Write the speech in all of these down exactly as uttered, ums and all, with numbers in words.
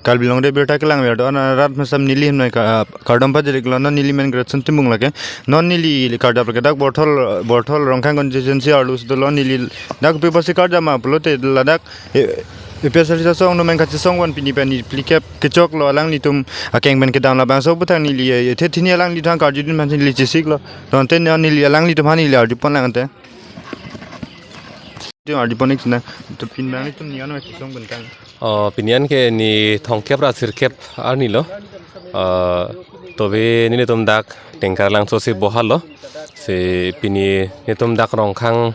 Karbi Anglong Day birta kelang ver do, an rat masam neli hemnoi ka, kardom pajirlo, non neli men Gretson Timung lake. Non neli kardap lake dak Borthol, Borthol Rongkhang constituency arlo si dolo, neli dak pi pasi kardam ma pulote ladak, eh, A P H L C asong no men kachesong van pini pen neli phlikep kechoklo, alanglitum akeng pen kedam, labangso aputhak neli, eh, the thini alanglitum karjudun aphan neli chesiklo. Tangte non neli alanglitum aphan neli arjupon lang ante. Tum arjupon ik sina. To pini alanglitum ni ano kachesong bentang. Oh, pini an ke ni thomkep ra sirkep arni lo. Ah, tobe nelitum dak Tengkarlangso si bohal lo. Si pini nelitum dak Rongkhang,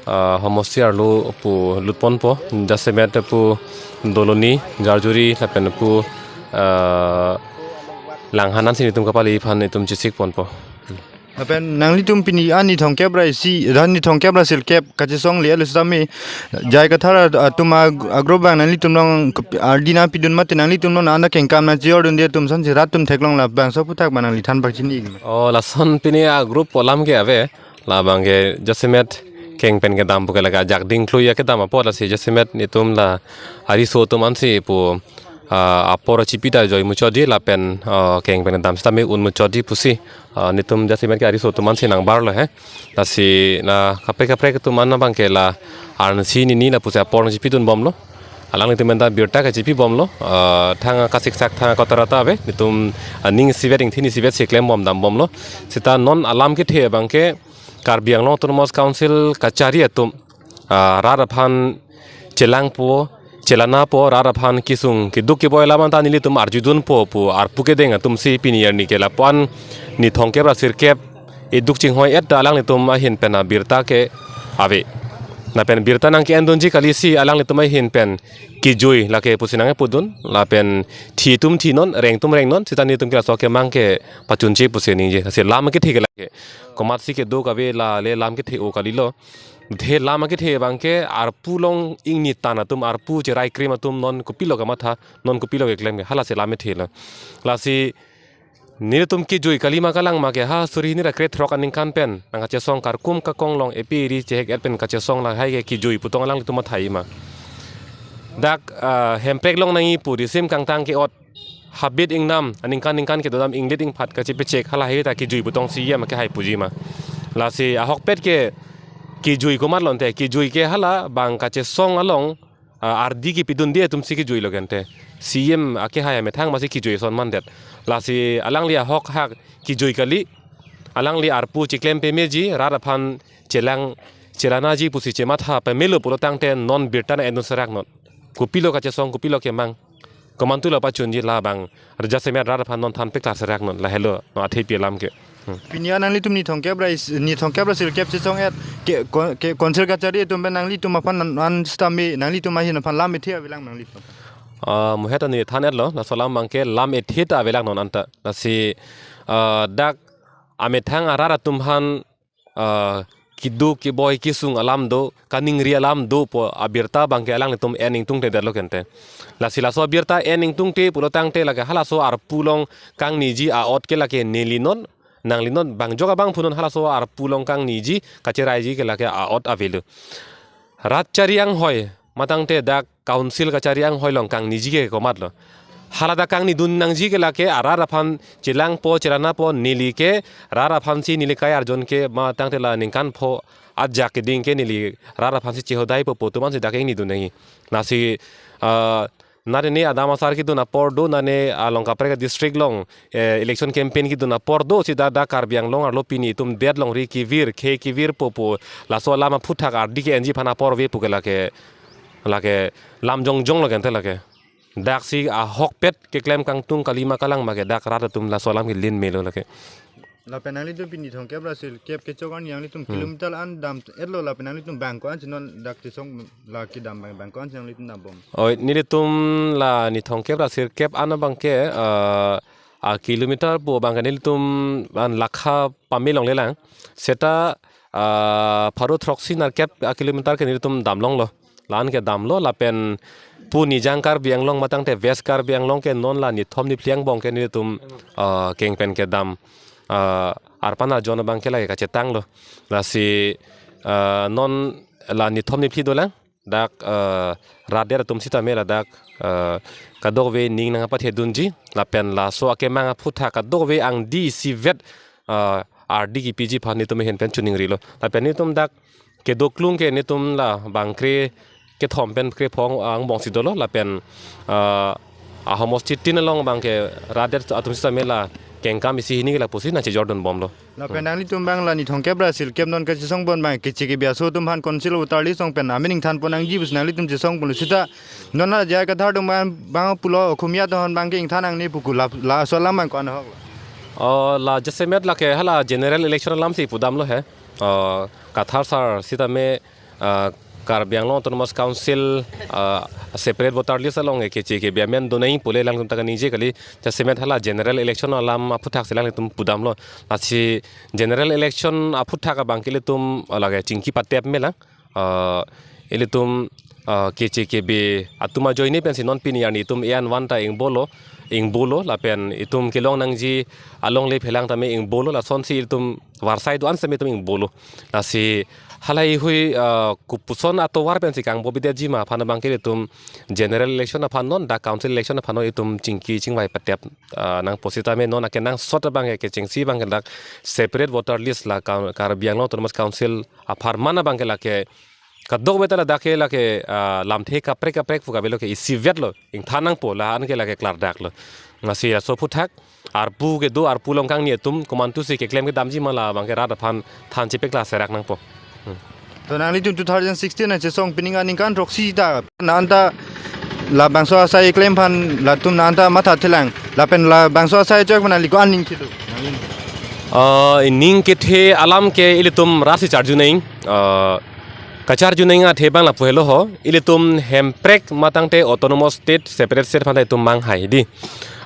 ah, homosti arlo pu lutponpo. Jasemet pu Doloni, Jarjuri, lapen pu, ah, Langhan ansi nelitum kapali aphan nelitum chesikponpo. Lapen nanglitum pini an ni thomkep ra isi, ra ni thomkep ra sirkep kachesong le alu sitame, J I Kathar atum ag-, agrup abang nanglitum along kep-, ardi nangpidun mate nanglitum along nang kengkam nangchejordunde atum asonsi rat atum theklong, labangso aputhak ma nangli than pachini. Oh, lason pini agrup alam ke ave, labang ke jasemet keng pen kedam pu ke lake ajak ding klui akedam apot, lasi jasemet nelitum la ariso atum ansi pu, ah, apor chipi ta joi muchotji lapen, ah, keng pen kedam sitame un muchotji pusi, ah, nelitum jasemet ke ariso atum ansi nangbarlo he. Lasi la kaprek kaprek atum an abang ke la arnisi nini lapusi apor chipidunbomlo. Alanglitum pen ta birta kachipibomlo. Ah, thang kasiksak thang kotor ta ave. Nelitum, ah, ning isivet ingthin isivet si klembom dambomlo. Seta non alam kethe abang ke Karbi Anglong Autonomous Council kachari atum, ah, rat aphan chelangpo, chelanapo, rat aphan kesung keduk keboi alam anta nelitum arjudunpo pu arpu kedeng atumsi pini arni ke lapu-an ni thomkep ra sirkep iduk chinghoi-et ta alanglitum ahin pen abirta ke ave. Lapen birta nangke-endunji kalisi alanglitum ahin pen kejui lake pusi nangpudun, lapen thi atum thinon, reng atum rengnon, seta nelitum ke laso kemang ke pachunche pusi ningje. Lasi lam kethe ke lake komatsi keduk ave, la le lam kethe-o kalilo. The lam akethe abang ke arpu along ingni tan atum, arpu cherai krim atum non kopilo kamatha, non kopilo keklem ke, halasi lam kethelo. Lasi nelitum kejui kali ma kalang ma ke ha suri hini ra krethrok aningkan pen nangkachesong, karkum kakong along epi eri chehek-et pen kachesong lahai ke kejui pu tong alanglitum matha-i ma. Dak, ah, Hemprek along nangji pu risim kangtang ke-ot habit ingnam aningkan ningkan kedodam inglit ingphat kachepechek halahai ta kejui pu tong C E M akehai puji ma. Lasi ahokpet ke kejui komatlo ante, kejui ke hala bang kachesong along, ah, ardi kepidunde atumsi kejuilo ke ante. C E M akehai amethang masi kejui ason mandet. Lasi alangli ahok hak kejui kali, alangli arpu cheklem pemeji, rat aphan chelang chelanaji pusi chematha pemelo pulo tangte non birta nang-endun seraknon. Kopilo kachesong, kopilo kemang, komantu la pachunji, labang jasemet rat aphan non than peklar seraknon, lahelo non athepi alam ke. Hmm. Pini an nanglitum ni thomkep ra is-, ni thomkep ra sirkep chesong-et ke, ko-, ke council kachari atum pen nanglitum aphan an, an sitame nanglitum ahin aphan lam ethe avelang nanglitum? Ah, muhet ani than-etlo, laso alam abang ke lam ethe ta avelang non anta. Lasi, ah, dak amethang arat atum aphan, ah, keduk keboi kesung alam do, kaningri alam do pu abirta abang ke alanglitum en ingtungtedetlo ke ante. Lasi laso abirta en ingtungte pulo tangte lake halaso arpu along kangniji a-ot ke lake nelinon, nanglinon, bang jok abang punon, halaso arpu along kangniji kacheraiji ke lake a-ot avelo. Rat chari anghoi matangte dak council kachari anghoi along kangniji ke komatlo. Hala dak kangnidun nangji ke lake arat aphan chelangpo chelanapo neli ke rat aphansi neli kai arjon ke matangte la ningkan pho ajak keding ke neli rat aphansi chehodaipo pu atum ansi dak ingnidun nangji. Lasi, ah, nane adam asar kedun apor do, nane along kaprek district along, eh, election campaign kedun apor do, seta dak Karbi Anglong arlo pini itum det longri kevir, khei kevirpo pu, laso alam aphuthak ardi ke-enji aphan apor ave pu ke lake, lake lam jongjonglo ke ante lake. Daksi ahokpet keklem kangtung kali ma kalang ma ke dak rat atum laso alam ke lin melo lake. Lapen nanglitum pini thomkep ra sirkep kechok arni nanglitum, hmm, kilometer an dam-etlo, lapen nanglitum bang ko-ansi non dak chesong la kedam bang, bang ko-ansi nanglitum dambom? Oi, nelitum la ni thomkep ra sirkep an abang ke, ah, a kilometer pu abang ke nelitum an lakha pame longlelang. Seta, ah, pharo throksi nerkep a kilometer ke nelitum damlonglo. La-an ke damlo lapen pu Nijang Karbi Anglong matangte West Karbi Anglong ke non la nithom niphli angbong ke nelitum, ah, keng pen kedam, ah, arpan arjon abang ke lake kachetanglo. Lasi, ah, non la nithom niphli dolang. dak, eh, rat atum sitame ladak, eh, kadokave ning nangpathedunji, lapen laso akemang aphuthak kadokave angdi isivet, eh, ardi kipiji aphan netum ahin pen chiningrilo. Lapen netum dak kedoklung ke netum la bangkre kethom pen krephongo angbong si dolo, lapen, eh, ahomosti tin along abangke rat atum sitame la kengkam isi hini ke lapusi nangchejordunbomlo. Lapen nanglitum abang la nithong kep ra sil kep non kachesong pon abang keche kebe aso atum aphan Council of Voter List along pen amen ingthan pon nangji pusi nanglitum chesong ponlo sita non la J I Kathar atum abang, abang pulo Okhomia atum aphan abangke ingthan nangne pu ku la, laso alam abang ko-an ahok lo? Oh, la jasemet lake hala general election alam si pudamlo he. Oh, Kathar sir sitame, ah, Karbi Anglong Autonomous Council, ah, separate voter list along keche kebe amen donang pule alangtum ta kaningje kali, jasemet hala general election alam aphuthak si alangtum pudamlo. Lasi general election aphuthak abangke ilitum, ah, lake chingki patep me lang. Ah, ilitum, ah, keche kebe atum ajoine pensi non pini arni itum e an van ta ingbolo, ingbolo, lapen itum kelong nangji alongle phelang tame ingbolo, lasonsi ilitum varsai do-an sitame itum ingbolo. Lasi halahei hui, ah, kopuson atovar pensi kangbo bidetji ma aphan abangke ilitum general election aphan non dak council election aphan non itum chingki chingvai patep, ah, nangpo sitame non akenangsot abangke kechengsi abangke dak separate voter list la Kar-, Karbi Anglong Autonomous Council apharman abangke lake kadokave ta ladak ke lake, ah, lamthe kaprek kaprek pu kavelo ke isivetlo, ingthan nangpo, la-an ke lake klardaklo. Lasi laso aphuthak arpu kedo, arpu along kangni atum komantusi keklem kedamji ma la abangke rat aphan than chepekla serak nangpo. Hmm. To nanglitum two thousand sixteen nangchesong pining aningkan throksi ta nanta labangso asai keklem aphan latum nanta mathathelang, lapen labangso asai chok aphan nangli ko-an ning thelo? Ah, ining kethe alam ke ilitum rat si charju nang, ah, kacharju nang athe abang lapu helo ho, ilitum Hemprek matangte Autonomous State, Separate State aphan ta itum manghai di.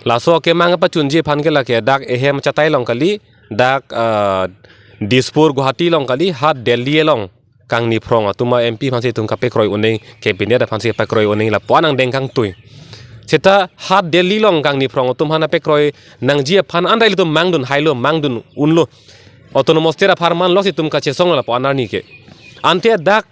Laso akemang pachunji aphan ke lake dak ehem achatai along kali, dak, ah, Dispur Guwahati along kali, ha Delhi along kangni phrong atum a M P aphansi itum kapekroi un-e, cabinet aphansi kapekroi un-e lapu-an angdeng kangtui. Seta ha Delhi along kangni phrong atum aphan apekroi nangji aphan anta ilitum mangdun hailo, mangdun unlo. Autonomous State apharman lo si itum kachesong lapu-an arni ke. Ante dak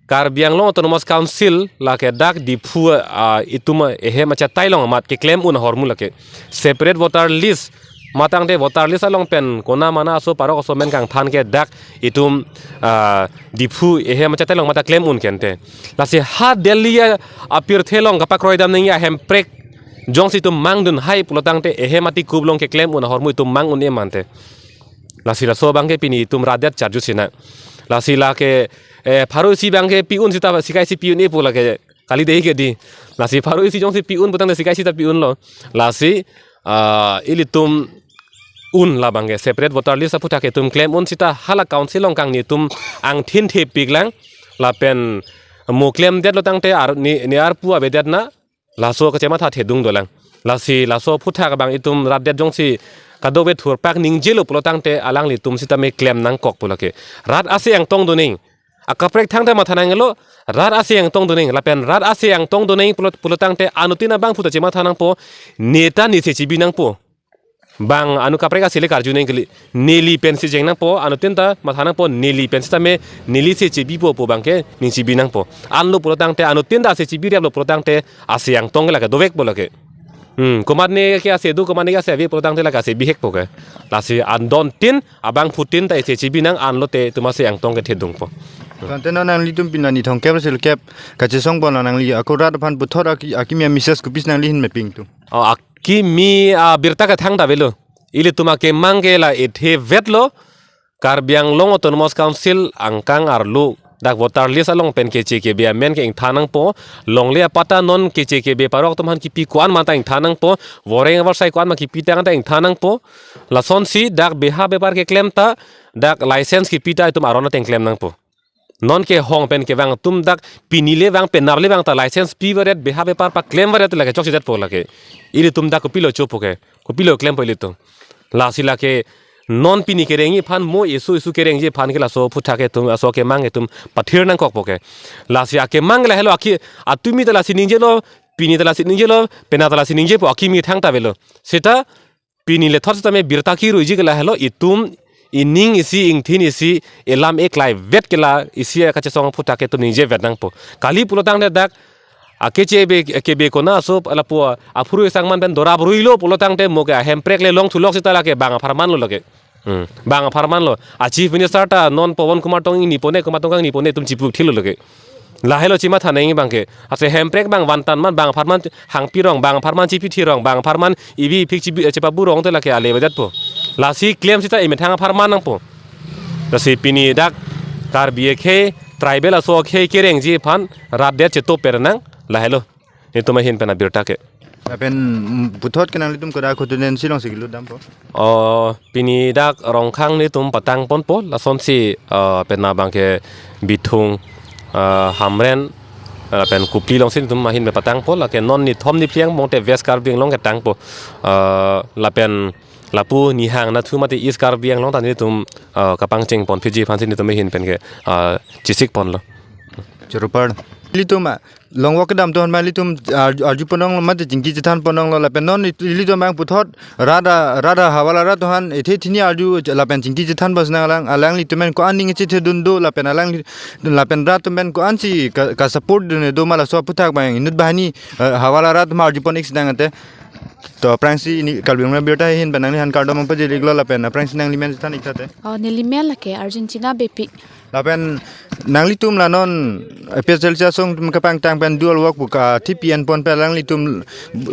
Karbi Anglong Autonomous Council lake dak Diphu, ah, itum ehem achatai along amat keklem un ahormu lake separate voter list matangte voter list along pen kona mana aso parok aso amen kangthan ke dak itum, ah, Diphu ehem achatai along mata klem un kente. Lasi ha Delhi a, apirthe along kapakroi dam nangji a Hemprek jongsi itum mangdun hai pulotangte ehem atikup along keklem un ahormu itum mang un-e mante. Lasi laso abangke pini itum rat adet charju sinang. Lasi lake, eh, pharo isi abangke pi un sita sikai isi pi un-e pu lake kali dei ke di. Lasi pharo isi jongsi pi un putangte sikai isi ta pi unlo. Lasi, ah, ilitum un labangke separate voter list aphuthak itum klem un seta hala council along kangni atum angthin thepiklang lapen mo klemdetlo tangte ar-, ne, ne arpu avedet na laso kachematha thedung dolang. Lasi laso aphuthak abang itum rat adet jongsi kadokave thurpak ningjelo pulotangte alanglitum sitame klem nangkok pu lake. Rat ase angtong doning. Akaprek thangta matha nanglo, rat ase angtong doning, lapen rat ase angtong doning pulo, pulotangte anuttin abangphu ta chematha nangpo, ne ta nese chibi nangpo. Bang anu kaprek ase le karju nang kali, neli pensi cheng nangpo, anuttin ta matha nangpo, neli pen sitame, neli se chibipo pu abangke, ning chibi nangpo. Anlo pulotangte, anuttin ta ase chibireplo pulotangte, ase angtong ke lake dovekpo lake. Hmm, komatne ke ase do, komatne ke ase ave pulotangte lake ase bihekpo ke. Lasi andon tin, abangphutin ta ase chibi nang anlote itum ase angtong ke thedungpo. Tangte non nanglitum pini la nithong kep ra sil kep kachesong pon la nangli ako rat aphan puthot aki, akimi a-message kopisi nangli ahin meping tum? Oh, akimi abirta ke thangta avelo. Ilitum akemang ke la ethe vetlo. Karbi Anglong Autonomous Council angkang arlo dak voter list along pen keche kebe amen ke ingthan nangpo, longle apata non keche kebe parok atum aphan kipi ko-an mata ingthan nangpo, voreng avarsai ko-an ma kipi tangta ingthan nangpo, lasonsi dak beha bepar keklem ta, dak license kipi ta itum aron ateng klem nangpo. Non kehong pen kevang atum dak pini le vang penap le vang ta license pi varet beha bepar paklem varet lake chokchedetpo lake. Ilitum dak kopilo chopo ke, kopilo klempo ilitum. Lasi lake non pini kerengji aphan mo eso eso kerengji aphan ke laso aphuthak itum, laso akemang itum pathir nangkokpo ke. Lasi akemang lahelo aki, atumi ta lasi ningjelo, pini ta lasi ningjelo, penap ta lasi ningjepo, akimi thangta avelo. Seta pini le thot sitame birta kiruiji ke lahelo itum ining isi, ingthin isi, elam eklai vet ke la isi kachesong aphuthak ke itum ningje vet nangpo. Kali pulotangte dak akeche be, kebe kona aso lapu aphurui sangman pen dorap ruilo pulotangte mo ke ahemprek le longthulok seta lake bang apharman lo lake. Hmm. Bang apharman lo. A Chief Minister ta non Pawan Kumar Tong ingni pone, Kumar Tongkang ingni pone itum chipu thilo lake. Lahelo chimatha nangji abangke. Ase hemprek bang vantan man, bang apharman hangpi rong, bang apharman chipithi rong, bang apharman ibi phik chibi, eh, chepabu rong te lake ale bajatpo. Lasi klem seta imethang apharman nangpo. Lasi pini dak Karbi akhei, tribal aso akhei kerengji aphan rat det cheto per nang, lahelo. Netum ahin pen abirta ke. Lapen, mm, puthot ke nanglitum kodak hotu den silong si kilu dampo. Oh, pini dak Rongkhang netum patang ponpo, lasonsi, ah, penang abangke Bithung, ah, Hamren, ah, lapen Kopili alongsi netum ahin pen patangpo, lake non nithom niphli angbong te West Karbi Anglong ketangpo. Ah, lapen lapu nihang nathu mate East Karbi Anglong ta netum, ah, kapangcheng pon phiji aphansi netum ahin pen ke, ah, chesik ponlo. Choro apar. Ilitum, ah, long walk kedam atum aphan ilitum, ah, arju ponlonglo mate chingki chethan ponlonglo lapen non it-, ilitum abang puthot rat a, rat a Hawala rat atum aphan ethe thini arju lapen chingki chethan pon si nang alang, alanglitum pen ko-an ning chethedun do lapen alang, lapen rat atum pen ko-ansi ka, ka support dun do ma laso aphuthak abang inut banghini, ah, Hawala rat atum arju pon ik si nang ante. To aphrangsi pini Karbi Anglong abirta ahin pen nangliphan kardom pajir iklo lapen aphrangsi nanglimen chethan ik tha te. Oh, nelimen lake Argentina Beypi. Lapen nanglitum la non A P H L C asong atum kapangtang pen dual walk pu ka T P N pon pen alanglitum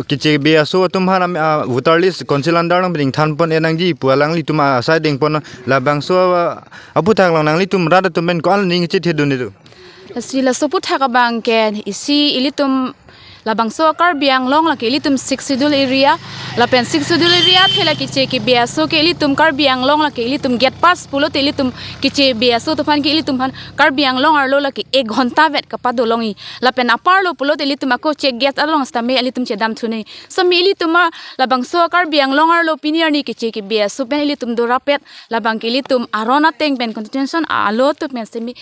kechebe aso atum aphan am, ah, voter list council under along pen ingthan pon-et nangji pu alanglitum asai deng pon labangso, ah, aphuthak along nanglitum rat atum pen ko-an ning chethedun itum. Lasi laso aphuthak abangke isi ilitum labangso Karbi Anglong lake ilitum Sixth Schedule area, lapen Sixth Schedule area athe lake keche kebe aso ke ilitum Karbi Anglong lake ilitum gate pass pulote ilitum keche kebe aso atum aphan ke ilitum aphan Karbi Anglong arlo lake ek ghonta vet kapado longji. Lapen aparlo pulote ilitum ako check gate along sitame ilitum chedam thu nangji. Sitame ilitum a labangso Karbi Anglong arlo pini arni keche kebe aso pen ilitum dorapet labangke ilitum aron ateng pen constitution alo atum pen sitame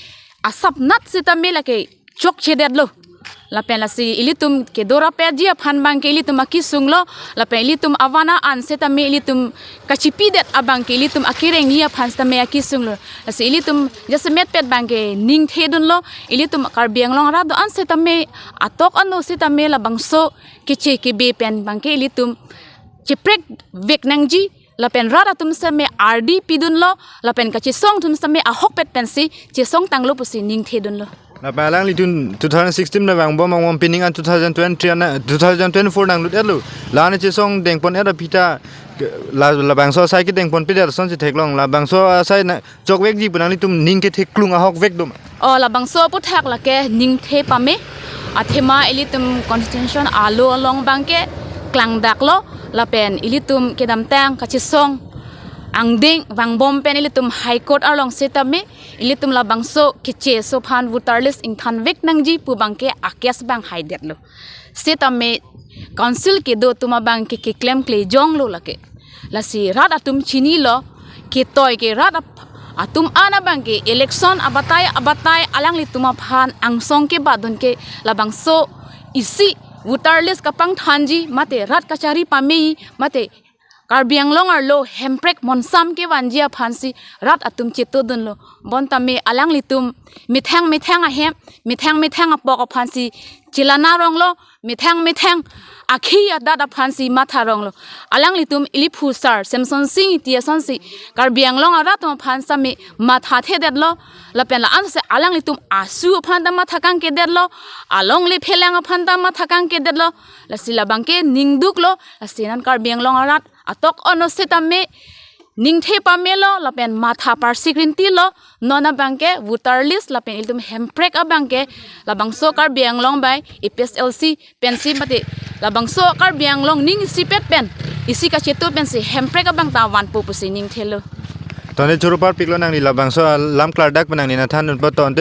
asapnat sitame lake chokchedetlo. Lapen lasi ilitum kedorapetji aphan abangke ilitum akesung lo. Lapen ilitum avan a-an sitame ilitum kachipidet abangke ilitum akerengji aphan sitame akesung lo. Lasi ilitum jasemet pet abangke ningthedunlo. Ilitum Karbi Anglong arat do-an sitame atok ano sitame labangso keche kebe pen abangke ilitum cheprek vek nangji. Lapen rat atum sitame ardi pidunlo, lapen kachesong atum sitame ahokpet pensi chesong tanglo pusi ningthedunlo. Lapen alanglitum two thousand sixteen na vangbom vangbom pining an two thousand twenty an, two thousand twenty-four nanglut-etlo. La-an chesong dengpon-et aphi ta ke, la, labangso asai kedengpon pidet asonsi theklong. Labangso asai na chokvekji pu nanglitum ning ketheklong ahokvek do ma? Oh, labangso aphuthak lake ningthe pame. Athema ilitum constitution alo along abangke klangdaklo lapen ilitum kedamtang kachesong angdeng vangbom pen ilitum High Court along sitame ilitum labangso keche aso aphan voter list ingthan vek nangji pu abangke a-case abang haidetlo. Sitame council kedo atum abangke keklem klejonglo lake. Lasi rat atum chinilo, ketoi ke rat ap-, atum an abangke election abatai abatai alanglitum aphan angsong kebadun ke labangso isi voter list kapangthanji mate rat kachari pame mate Karbi Anglong arlo hemprek monsam kevanji aphansi rat atum chetodunlo. Bonta me alanglitum methang methang ahem, methang methang apok aphansi chelana ronglo, methang methang akhei adat aphansi matha ronglo. Alanglitum ili phusar Semson Sing Ingti asonsi Karbi Anglong arat atum aphan sitame matha thedetlo. Lapen la-ansi alanglitum asu aphan ta matha kangkedetlo, alongle phelang aphan ta matha kangkedetlo. Lasi labangke ningduklo, lasi non Karbi Anglong arat atok ono sitame ningthe pamelo lapen matha parsikrinti lo. Non abangke voter list lapen ilitum hemprek abangke labangso Karbi Anglong bai A P H L C pensi mate labangso Karbi Anglong ning isipet pen isi kacheto pensi hemprek abang ta vanpo pusi ningthelo. Tone choro apar piklo nangli labangso alam klardak pen nangli nathan unpo tonte.